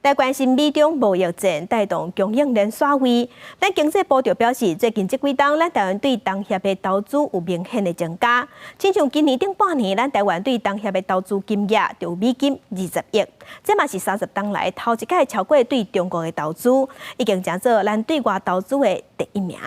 來關心美中貿易戰帶動供應鏈徙位。咱經濟部就表示，最近這幾冬，咱台灣對東協的投資有明顯的增加。親像今年頂半年，咱台灣對東協的投資金額就有美金20億，這嘛是30冬來頭一擺超過對中國的投資，已經成做咱對外投資的第一名。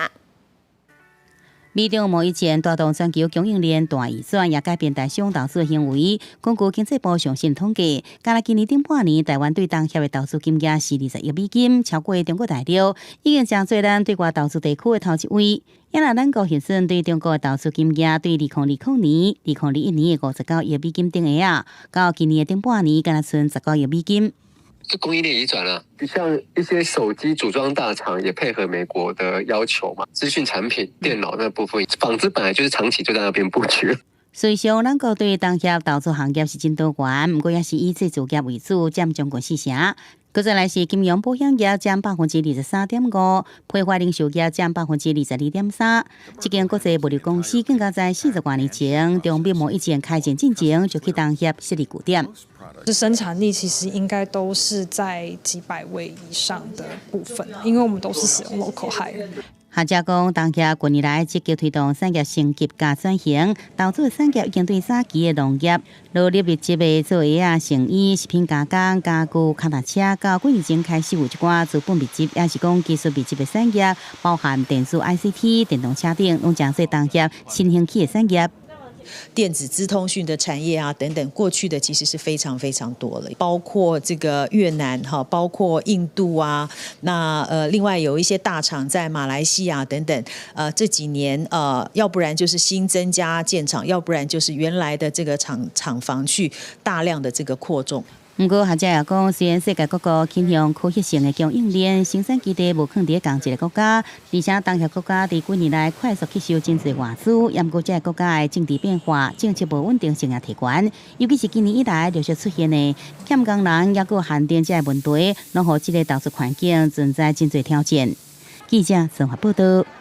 美中貿易戰帶動全球供應鏈大移轉，也改變台商投資行為。根據經濟部上新統計，干焦今年頂半年，台灣對東協的投資金額是20億美金，超過中國大陸，已經成做咱對外投資地區的頭一位。也若咱國現算對中國的投資金額，對2020年、2021年的59億美金頂下啊，到今年的頂半年，干焦賰19億美金。這供應鏈移轉了，像一些手機組裝大廠也配合美國的要求嘛，資訊產品、電腦那部分，紡織本來就是長期就在那邊布局。事實上，咱國對東協投資行業是真多元，毋過也是以製造業為主，佔將近四成。閣再來是金融保險業佔23.5%，批發零售業佔22.3%。這間國際物流公司更加在40多年前，中美貿易戰開戰進前就去東協設立據點。這生產力其實應該都是在幾百位以上的部分，因為我們都是使用 local hire。學者講，東協近年來積極推動產業升級佮轉型，投資產業已經對早期的農業、勞力密集的做鞋仔、成衣、食品加工、家具、腳踏車，到幾年前開始有一寡資本密集，抑是講技術密集的產業，包含電子 ICT、電動車等，攏成做東協新興起的產業。電子資通訊的產業啊，等等，過去的其實是非常非常多了，包括這個越南哈，包括印度啊，那另外有一些大廠在馬來西亞等等，這幾年要不然就是新增加建廠，要不然就是原來的這個廠房去大量的這個擴充。毋過學者也講，雖然世界各國傾向區域性的供應鏈生產基地無囥佇仝一個國家，而且東協國家佇幾年來快速吸收真濟外資，也毋過這个國家的政治變化、政策無穩定性也提懸，尤其是今年以來陸續出現的欠工人，抑閣限電這个問題，攏予這个投資環境存在真濟挑戰。記者綜合報導。